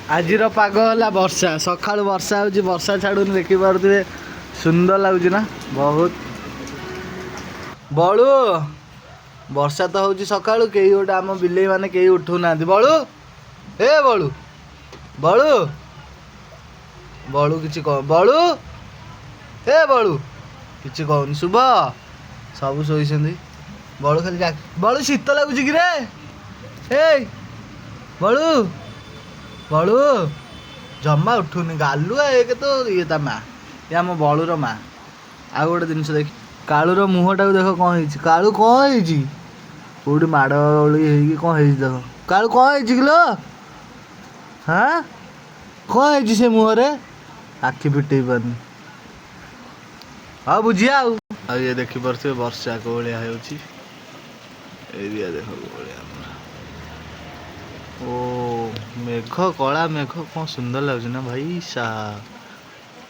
ଆଜିର ପାଗ ହେଲା ବର୍ଷା। ସକାଳୁ ବର୍ଷା ହେଉଛି, ବର୍ଷା ଛାଡ଼ୁନି। ଦେଖିପାରୁଥିବେ, ସୁନ୍ଦର ଲାଗୁଛି ନା ବହୁତ? ବଳୁ, ବର୍ଷା ତ ହେଉଛି ସକାଳୁ, କେହି ଗୋଟେ ଆମ ବିଲେଇ ମାନେ କେହି ଉଠୁନାହାନ୍ତି। ବଳୁ, ଏ ବଳୁ, ବଳୁ, ବଳୁ, କିଛି କହ ବଳୁ। ଏ ବଳୁ କିଛି କହୁନି। ଶୁଭ, ସବୁ ଶୋଇଛନ୍ତି। ବଳୁ ଖାଲି ଯା। ବଳୁ, ଶୀତ ଲାଗୁଛି କି ରେ? ଏଇ ବଳୁ, ବଳୁ ଜମା ଉଠୁନି। ଗାଲୁଆ ଏକ ତ ଇଏ ତା ମା, ଇଏ ଆମ ବଳୁର ମା। ଆଉ ଗୋଟେ ଜିନିଷ ଦେଖି, କାଳୁର ମୁହଁଟାକୁ ଦେଖ, କ'ଣ ହେଇଛି? କାଳୁ, କ'ଣ ହେଇଛି? କୋଉଠି ମାଡ଼ ହେଇକି କ'ଣ ହେଇଛି ଦେଖ। କାଳୁ, କ'ଣ ହେଇଛି କିଲୋ? ହଁ, କ'ଣ ହେଇଛି ସେ ମୁହଁରେ? ଆଖି ଫିଟେଇ ପାରୁନି। ହଉ, ବୁଝିଆ। ଆଉ ଇଏ ଦେଖିପାରୁଥିବେ, ବର୍ଷା କୋଉ ଭଳିଆ ହେଉଛି। ଏରିଆ ଦେଖ କୋଉ ଭଳିଆ ଆମର। ଓ ମେଘ, କଳା ମେଘ, କ'ଣ ସୁନ୍ଦର ଲାଗୁଛି ନା ଭାଇ ସାହା।